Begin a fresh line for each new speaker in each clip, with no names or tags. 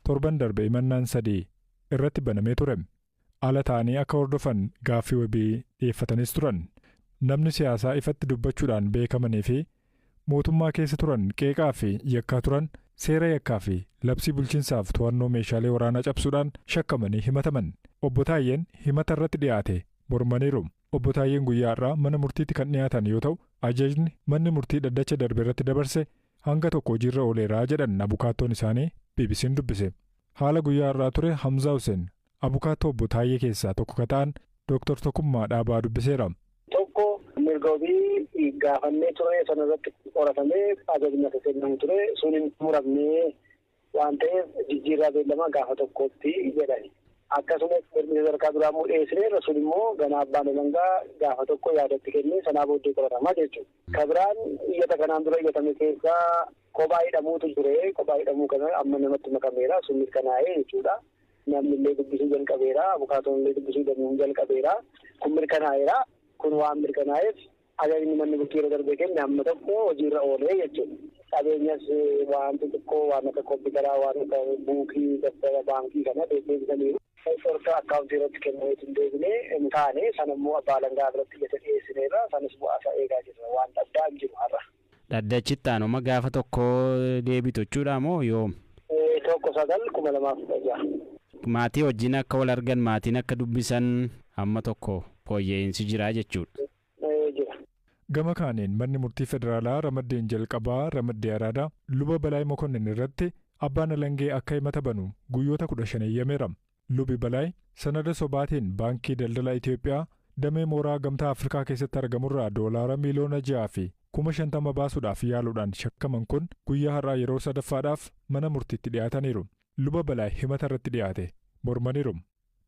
Torban darbe himannaan sadii irratti banamee ture. Ala ta'anii akka hordofan gaaffii wabii dhiyeeffatanis turan. Namni siyaasaa ifatti dubbachuudhaan beekamanii fi mootummaa keessa turan qeeqaa fi yakkaa turan seera yakkaa fi labsii bulchiinsaaf to'annoo meeshaalee waraanaa cabsuudhaan shakkamanii himataman. Obbo Taayyeen himata irratti dhiyaate mormaniiru. Obbo Taayyeen guyyaa har'aa mana murtiitti kan dhiyaatan yoo ta'u, ajajni manni murtii dhaddacha darbe irratti dabarse hanga tokko hojiirra ooleeraa jedhan abukaattoon isaanii BBC'n dubbise. Haala guyyaa har'aa ture Hamzaa Hussein, abukaattoo obbo Taayyee keessaa tokko ka ta'an Dooktar Tokkummaa Dhaabaa dubbiseera.
Tokko, mirga wabii gaafannee ture, sanarratti qoratamee ajajni akka kennamu ture, sun hin muramnee waan ta'eef jijjiirraa beellamaa gaafa tokkotti jedhani. Akkasumas mirgi sadarkaa duraa immoo dhiyeessineerra, sun immoo ganaa abbaan alangaa gaafa tokko yaadatti kennee sanaa booddee qoratamaa jechuudha. Kabiraan iyyata kanaan dura iyyatame keessaa kophaa hidhamuutu ture. Kophaa hidhamuu kana amma namatti makameera, sun mirkanaa'ee jechuudha. Namni illee dubbisuu jalqabeera, abukaatoon illee dubbisuu jalqabeera. Kun mirkanaa'eera. Kun waan mirkanaa'eef ajajni manni murtii yeroo darbee kenne amma tokko hojiirra oolee jechuudha. Qabeenyas waan xixiqqoo, waan akka kompiitaraa, waan akka buukii dabtara baankii kana deebisaniiru. Dhorka akkaawuntii irratti kennameetu hin deebine hin taane, sana immoo abbaa alangaa biratti iyyata dhiyeessineerra, sanis bu'aa isaa eegaa jirra, waan addaa hin jiru har'a.
Dhaddachi itti aanuma gaafa tokko deebitu jechuudha moo yoom?
1/9/2016.
Maatii wajjin akka wal argan, maatiin akka dubbisan hamma tokko fooyya'insi jira jechuudha.
Jira.
Gama kaaniin manni murtii federaalaa ramaddeen jalqabaa ramaddee Araadaa luba Balaay Mokonnin irratti abbaan alangee akka himata banu guyyoota 15 eeyyameera. Lubi Balaay sanada sobaatiin Baankii Daldala Itoophiyaa damee mooraa Gamtaa Afrikaa keessatti argamurraa doolaara 6,050,000 baasuudhaaf yaaluudhaan shakkaman kun guyyaa har'aa yeroo sadaffaadhaaf mana murtiitti dhiyaataniiru. Luba Balaay himata irratti dhiyaate mormaniiru.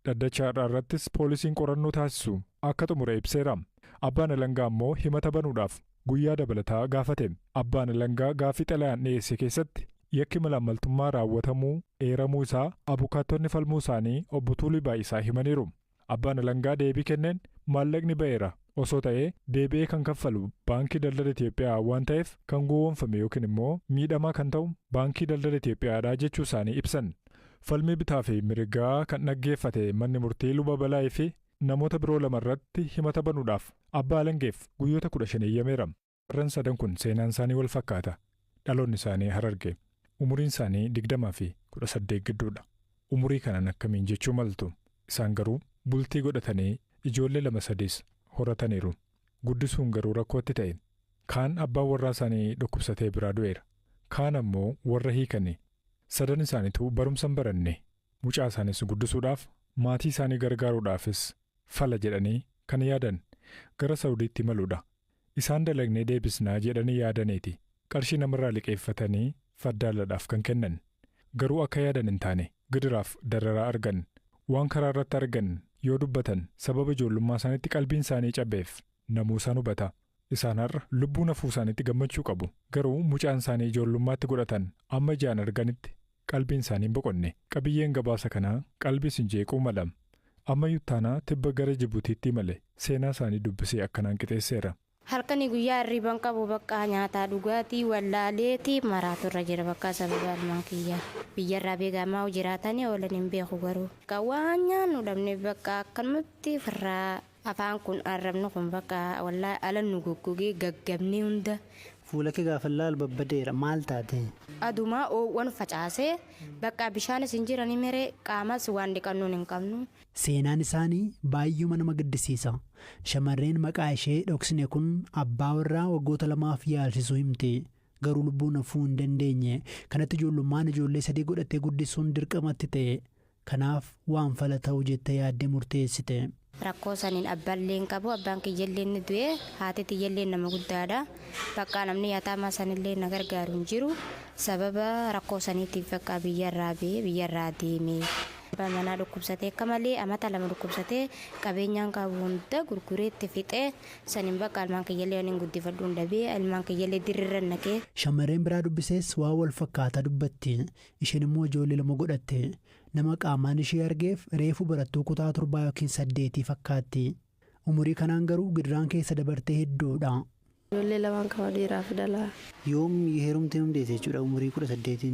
Dhaddacha har'aa irrattis poolisiin qorannoo taasisu akka xumure ibseera. Abbaan alangaa immoo himata banuudhaaf guyyaa dabalataa gaafate. Abbaan alangaa gaaffii xalayaan dhiyeesse keessatti yakki malaammaltummaa raawwatamuu eeramuu isaa abukaattonni falmuu isaanii obbo Tuulii Baay'isaa himaniiru. Abbaan alangaa deebii kenneen maallaqni ba'eera osoo ta'ee deebi'ee kan kaffalu Baankii Daldala Itoophiyaa waan ta'eef kan gowwoomfame yookiin immoo miidhamaa kan ta'u Baankii Daldala Itoophiyaadha jechuu isaanii ibsan. Falmii bitaa fi mirgaa kan dhaggeeffate manni murtii luba Balaayii fi namoota biroo lama irratti himata banuudhaaf abbaa alangeef guyyoota 15 eeyyameera. Warren sadan kun seenaan isaanii wal fakkaata. Dhaloonni isaanii Hararge. Umuriin isaanii 20 fi 18 gidduudha. Umurii kanaan akkamiin jechuu maltu. Isaan garuu bultii godhatanii ijoollee lama sadiis horataniiru. Guddisuun garuu rakkootti ta'e. Kaan abbaan warraa isaanii dhukkubsatee biraa du'eera. Kaan ammoo warra hiikanii. Sadan isaaniitu barumsa hin baranne. Mucaa isaanis guddisuudhaaf, maatii isaanii gargaaruudhaafis fala jedhanii kan yaadan gara Saudiitti imaluudha. Isaan dalagnee deebisnaa jedhanii yaadaniiti qarshii namarraa liqeeffatanii faddaaladhaaf kan kennan. Garuu akka yaadan hin taane, gidiraaf dararaa argan. Waan karaa irratti argan yoo dubbatan sababa ijoollummaa isaaniitti qalbiin isaanii cabeef namuu isaan hubata. Isaan har'a lubbuun hafuu isaaniitti gammachuu qabu. Garuu mucaan isaanii ijoollummaatti godhatan amma ijaan arganitti qalbiin isaanii hin boqonne. Qabiyyeen gabaasa kanaa qalbii isin jeequu mala. Ammayyuu Taanaa tibba gara Jibutiitti imale seenaa isaanii dubbisee akkanaan qixeesseera.
Halkanii guyyaa hirriban qabu, bakka nyaataa dhugaatii wallaaleeti maraatu irra jira, bakka sababa ilmaan kiyyaa biyyarraa beekamaa jiraatanii oolan hin beeku, garuu bakka waan nyaannu dhabne, bakka akkanumatti firraa afaan kun arrabni kun bakka wallaa ala nu goggogee gaggabnee hunda.
Fuula kee gaafa laalu babbadeera, maal taate?
Adumaa oowwan facaasee, bakka bishaanis hin jiranii meree, qaamas waan dhiqannuun hin qabnu.
Seenaan isaanii baay'uma nama gaddisiisa. Shamarreen maqaa ishee dhoksine kun abbaa warraa waggoota 2f yaalsisuu himte. Garuu lubbuun hafuu hin dandeenye. Kanatti ijoollummaan ijoollee sadii godhattee guddisuun dirqamatti ta'e. Kanaaf waan fala ta'u jettee yaaddee murteessite.
Rakkoo saniin abbaallee hin qabu, abbaan kiyyallee ni du'e, haati tiyyallee nama guddaadha. Bakka namni yataamaa sanillee na gargaaru hin jiru. Sababa rakkoo saniitiif bakka biyyarraa ba'ee biyyarraa deeme. Abbaan manaa dhukkubsatee akka malee amata 2 dhukkubsatee, qabeenyaan qabu hunda gurgureetti fixee, saniin bakka ilmaan kiyyallee waan hin guddifadhuun dhabee, ilmaan kiyyallee dirrirra naqee.
Shamarreen biraa dubbises waan wal fakkaataa dubbatti. Isheen immoo ijoollee lama godhatte. Nama qaamaan ishee argeef reefu barattuu kutaa torbaa yookiin saddeetii fakkaatti. Umurii kanaan garuu gidiraan keessa dabartee hedduudha.
Ijoollee lamaan qaba, dhiiraa fi dhalaa.
Yoom heerumtee hundeesse jechuudha umurii 18?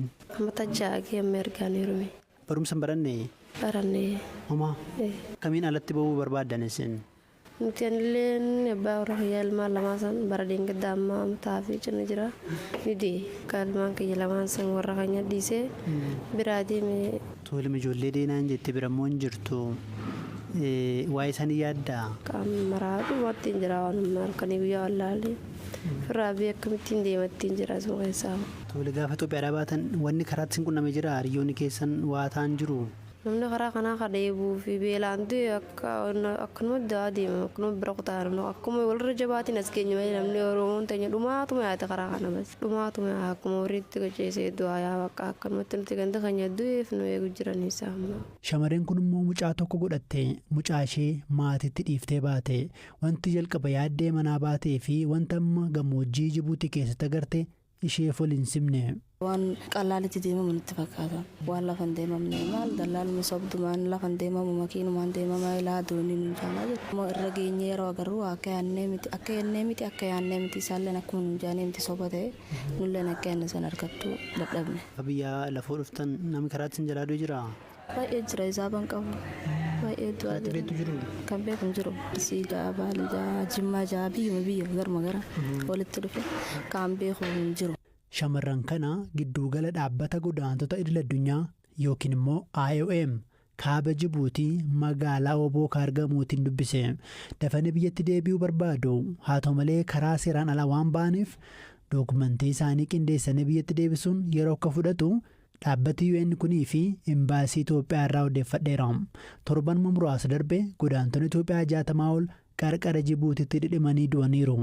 Mata 6 geemme ergaan heerume.
Barumsa hin baranne?
Baranne.
Homaa? Kamiin alatti bahuu barbaaddan isin?
Nuti anillee abbaa warra kiyyaa ilmaan lamaa san bara deengedda ammaa mataa fi cina jira. Ni du'e. Akka ilmaan kiyya lamaan san warra keenya dhiisee biraa deeme.
Tole, ijoollee deenaan jette bira immoo hin jirtu. Waa'ee isaanii yaaddaa?
Qaamni maraa dhumatti hin jira, waan halkanii guyyaa wallaalee. Firraa biyya akkamittiin deematti hin jira asuma keessaa.
Tole, gaafa Itoophiyaadhaa baatan wanni karaatti sin qunname jira? Hiriyoonni keessan waa ta'an jiru?
Namni karaa kanaa ka dheebuu fi beelaan du'e akkanuma du'aa deema, akkanuma bira kutaa, namni akkuma walirra jabaatiin as keenya malee namni Oromoon teenya dhumaatuma yaate karaa kana bas dhumaatuma akkuma horiitti qaceesee du'aa yaa bakka akkanumatti nuti ganda keenya du'eef nu eegu jiran isaa amma.
Shamarreen kun immoo mucaa tokko godhattee mucaa ishee maatiitti dhiiftee baate. Wanti jalqaba yaaddee manaa baatee fi wanta amma gammoojjii Jibuutii keessatti agarte isheef wal hin simne.
Waan qallaalitti deemamu nutti fakkaata. Waan lafa hin deemamne maal dallaaluma sobdumaan lafa hin deemamu, makiinumaan deemamaa ilaa dooniin hin jaamaa jiru. Irra geenyee yeroo agarru akka yaannee miti, akka yaannee miti, akka yaannee miti, isaalleen akkuma nu jaanee miti, soba ta'e, nulleen akka yaanne san argattuu dadhabne.
Biyya lafoo dhuftan namni karaatti sin jalaa du'e jiraa?
Baay'ee jira, isaaban qabu. Baay'ee du'aa
Karaatti beektu jiru?
Kan beeku hin jiru. Arsii ja'a, Baalee ja'a, Jimmaa ja'a, biyyuma biyya garuma gara walitti dhufe kan beeku hin jiru.
Shamarran kana giddugala dhaabbata godaantota idil addunyaa yookiin immoo IOM kaaba Jibuutii magaalaa Oboo argamuutiin dubbise. Dafanii biyyatti deebi'uu barbaadu. Haa ta'u malee karaa seeraan alaa waan ba'aniif dookumentii isaanii qindeessanii biyyatti deebisuun yeroo akka fudhatu dhaabbati UN kunii fi imbaasii Itoophiyaa irraa odeeffadheera. Torban muraasa darbe godaantonni Itoophiyaa 60 ol qarqara Jibuutitti dhidhimanii du'aniiru.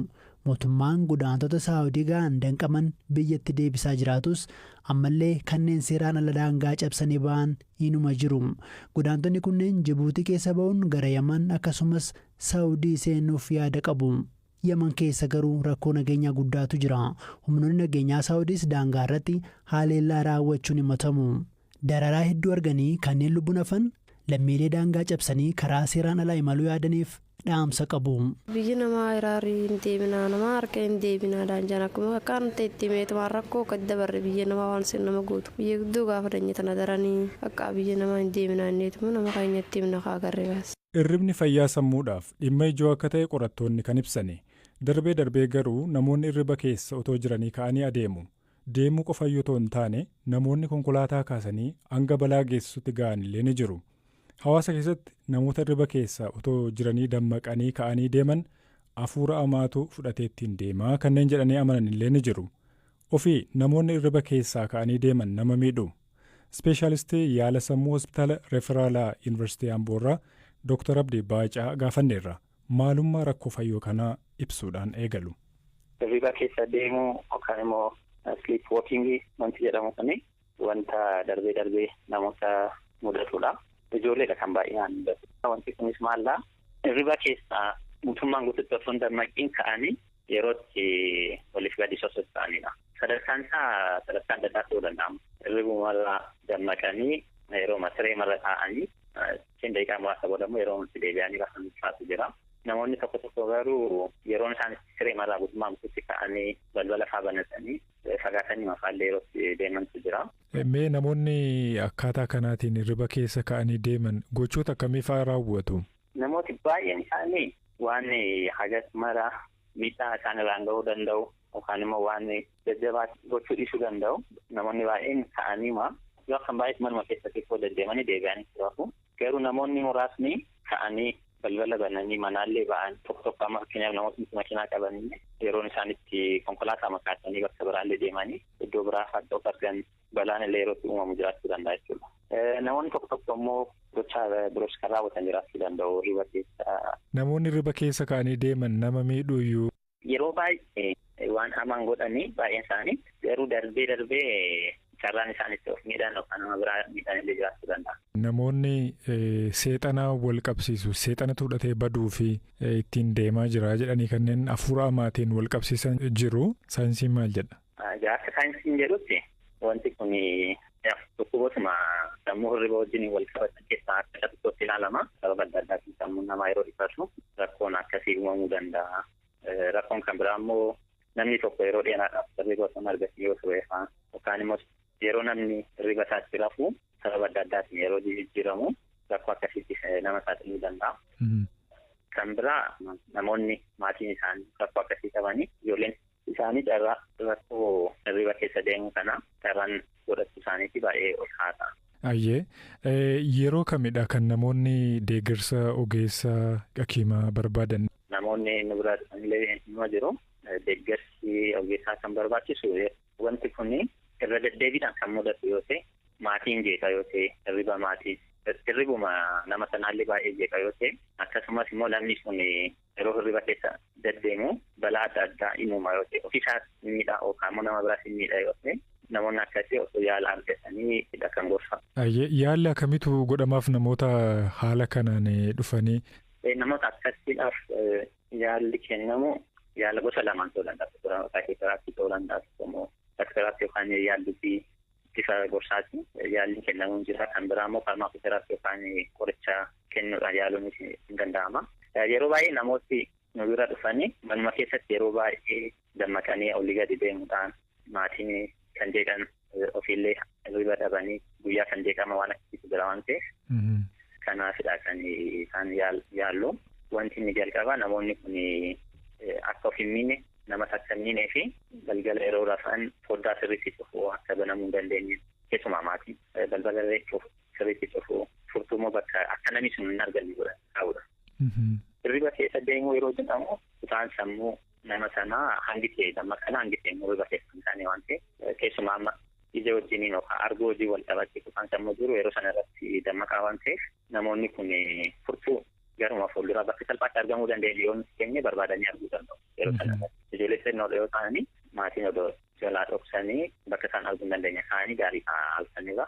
Mootummaan godaantota Saawudii ga'an danqaman biyyatti deebisaa jiraatus ammallee kanneen seeraan ala daangaa cabsanii ba'an inuma jiru. Godaantonni kunneen Jibuutii keessa ba'uun gara Yaman akkasumas Saawudii seenuuf yaada qabu. Yaman keessa garuu rakkoo nageenyaa guddaatu jira. Humnoonni nageenyaa Saawudiis daangaa irratti haleellaa raawwachuun himatamu. Dararaa hedduu arganii kanneen lubbuun hafan lammiilee daangaa cabsanii karaa seeraan alaa imaluu yaadaniif dhaamsa qabu.
Biyyi namaa iraarii hin deebinaa, nama harka hin deebinaa daanjaan akkuma akkaan ta'e itti meetumaan rakkoo gadi dabarre biyya namaa waan sin nama gootu. Biyya guddoo gaafa danye tana daranii akka biyya namaa hin deebinaa inneetuma nama keenyatti himna kaa agarre baas.
Hirribni fayyaa sammuudhaaf dhimma ijoo akka ta'e qorattoonni kan ibsani. Darbee darbee garuu namoonni hirriba keessa otoo jiranii ka'anii adeemu. Deemuu qofayyuu otoo hin taane namoonni konkolaataa kaasanii hanga balaa geessisutti ga'an illee ni jiru. Hawaasa keessatti namoota hirriba keessa otoo jiranii dammaqanii ka'anii deeman hafuura hamaatu fudhatee ittiin deemaa kanneen jedhanii amanan illee ni jiru. Ofii namoonni hirriba keessaa ka'anii deeman nama miidhu. Ispeeshaalistii yaala sammuu hospitaala Referaalaa Yuunivarsiitii Amboorraa Dr. Abdii Baacaa gaafanneerra. Maalummaa rakkoo fayyoo kanaa ibsuudhaan eegalu.
Hirriba keessa deemuu yookaan immoo sleep walking wanti jedhamu kuni wanta darbee darbee namoota mudatudha. Ijoolleedha kan baay'inaan mudatu. Wanti kunis maallaa hirriba keessa guutummaan guututti osoo hin dammaqiin ka'anii yeroo itti waliif gadi sosocho'anidha. Sadarkaan isaa sadarkaa adda addaa ta'uu danda'ama. Hirribumarraa dammaqanii yeroo siree marra taa'anii daqiiqaa muraasa booda immoo yeroo itti deebi'anii rafan faatu jira. Namoonni tokko tokko garuu yeroon isaan siree marraa guutummaa guututti ka'anii balbala faa banatanii fagaatanii mafaallee yeroo itti deemantu jira.
Mee namoonni akkaataa kanaatiin hirriba keessa ka'anii deeman gochoota akkamii fa'aa raawwatu?
Namooti baay'een isaanii waan hagas mara miidhaa isaan irraan ga'uu danda'u yookaan immoo waan jajjabaa gochuu dhiisuu danda'u. Namoonni baay'een ka'aniima yoo akkan baay'ees manuma keessatti koo deddeemanii deebi'anii rafu. Garuu namoonni muraasni ka'anii balbala bananii manaallee ba'an tokko tokko, amma fakkeenyaaf namootni makiinaa qabanii yeroon isaan itti konkolaataa makaasanii bakka biraallee deemanii iddoo biraa fa'aa of argan balaan illee yeroo itti uumamu jiraachuu danda'a jechuudha. Namoonni tokko tokko immoo gochaa biroos kan raawwatan jiraachuu danda'u hirriba keessa.
Namoonni hirriba keessa ka'anii deeman nama miidhuu iyyuu.
Yeroo baay'ee waan hamaan godhanii baay'een isaanii, garuu darbee darbee carraan isaan itti of miidhan yookaan nama biraa miidhan illee jiraachuu danda'a.
Namoonni seexana wal qabsiisu, seexanatu fudhatee baduu fi ittiin deemaa jira jedhanii kanneen hafuura hamaatiin wal qabsiisan jiru. Saayinsiin maal jedha?
Akka saayinsiin jedhutti wanti kun dhukkubootuma sammuu hirriba wajjin wal qabatan keessaa akka isa tokkotti ilaalama. Sababa adda addaatiin sammuun namaa yeroo dhiphatu rakkoon akkasii uumamuu danda'a. Rakkoon kan biraa immoo namni tokko yeroo dheeraadhaaf hirriba osoo hin argatin yoo ture fa'aa yookaan immoo yeroo namni hirriba isaatti rafu sababa adda addaatiin yeroo jijjiiramu rakkoo akkasiitti nama saaxiluu danda'a. Kan biraa namoonni maatiin isaanii rakkoo akkasii qabanii ijoolleen isaanii carraa rakkoo hirriba keessa deemuu kana carraan godhachuu isaaniitti baay'ee ol kaasa.
Ayyee yeroo kamidha kan namoonni deeggarsa ogeessa hakiimaa barbaadan?
Namoonni nu bira illee nima jiru. Deeggarsi ogeessaa kan barbaachisu wanti kun irra deddeebiidhaan kan mudatu yoo ta'e maatiin jeeqa yoo ta'e hirriba maatii hirribuma nama sanaallee baay'ee jeeqa yoo ta'e akkasumas immoo namni sun yeroo hirriba keessa deddeemu balaa adda addaa hin uuma yoo ta'e ofiisaas miidhaa yookaan immoo nama biraas miidha yoo ta'e namoonni akkasii osoo yaala argatanii kan gorfa.
Yaalli akkamiitu godhamaaf namoota haala kanaan dhufanii?
Namoota akkasiidhaaf yaalli kennamu yaala gosa lamaan ta'uu danda'a. Saayikoteraappii ta'uu danda'a. Immoo saayikoteraappii yookaan yaalli bifa gorsaati. Yaalli kennamuun jira. Kan biraa immoo faarmaakoteraappii yookaan qoricha kennuudhaan yaaluun hin danda'ama. Yeroo baay'ee namooti nu bira dhufanii manuma keessatti yeroo baay'ee dammaqanii olii gadi deemuudhaan maatiin kan jeeqan ofiillee hirriba dhabanii guyyaa kan jeeqama waan akkasiitu jira waan ta'eef. Kanaafidha kan isaan yaallu. Wanti inni jalqabaa namoonni kun akka of hin miine namas akka hin miinee fi galgala yeroo rafan foddaa sirriitti cufuu akka banamuu hin dandeenye keessumaa maatiin balbala sirriitti cufuu furtuu immoo bakka akka namni sun hin arganne godhan kaa'udha. Hirriba keessa deemuu yeroo jedhamu kutaan sammuu nama sanaa hangi ta'e dammaqana hangi ta'e immoo hirriba keessa hin taane waan ta'eef keessumaa amma ija wajjiniin yookaan arguu hojii wal qabatee kutaan sammuu jiru yeroo sana irratti dammaqaa waan ta'eef namoonni kun furtuu garuma fuulduraa bakka salphaatti argamuu dandeenyu yoo nuti keenye barbaadanii arguu danda'u yeroo sana irratti. Ijoollee xinnoo yoo ta'anii maatiin odoo jalaa dhoksanii bakka isaan arguu hin dandeenye kaa'anii gaarii halkanirra.